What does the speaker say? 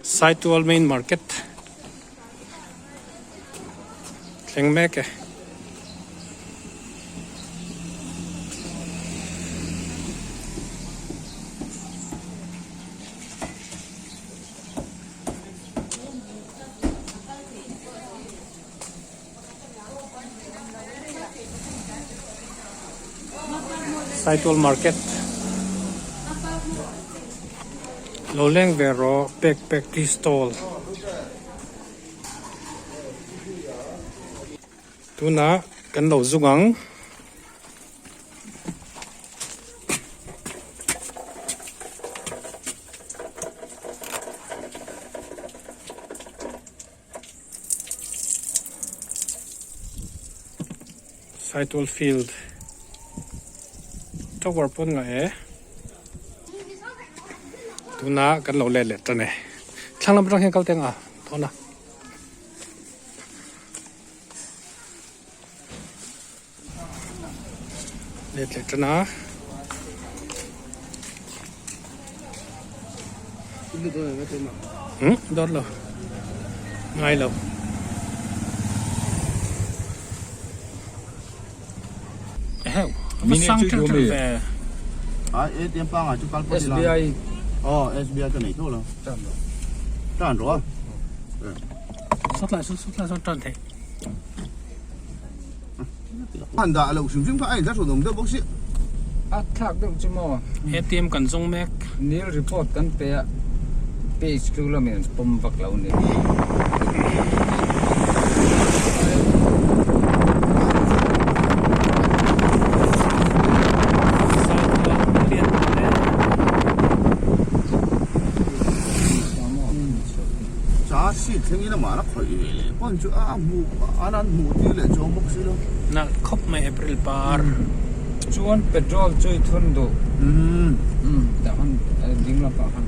Saitual main market thleng mek e. Saitual market lo leng ve rawh pek pek tea stall tunah kan lo zung ang. Saitual field tower pawn ngah e tuna kan lo let leh tan e thlang lam atang hian kal teng a tawna let leh tan a. Hmm dawt lo ngai lo. Eheu a sang ṭeuh ṭeuh ve. ATM pangai chu kal phawt ila. SBI. Oh SBI ka nei tho lo. Tan rawh. Tan rawh a. Sawtlai saw sawtlai saw tan thei. Han dah loh hrim hrim kha a inthlahrun awm deuh bawk si. A thlak deuh chu maw? ATM kan zawng mek. Nil report kan pe a, page chu lamin pawm vak lo ni. Cha seat thlengin amah la khawih ve leh pawn chu a hmuh an an hmuh tir leh chuang bawk si lo. Nalh khawp mai April par. Chuan petrol chu i thun duh. Umm tah khan ding lamah khan.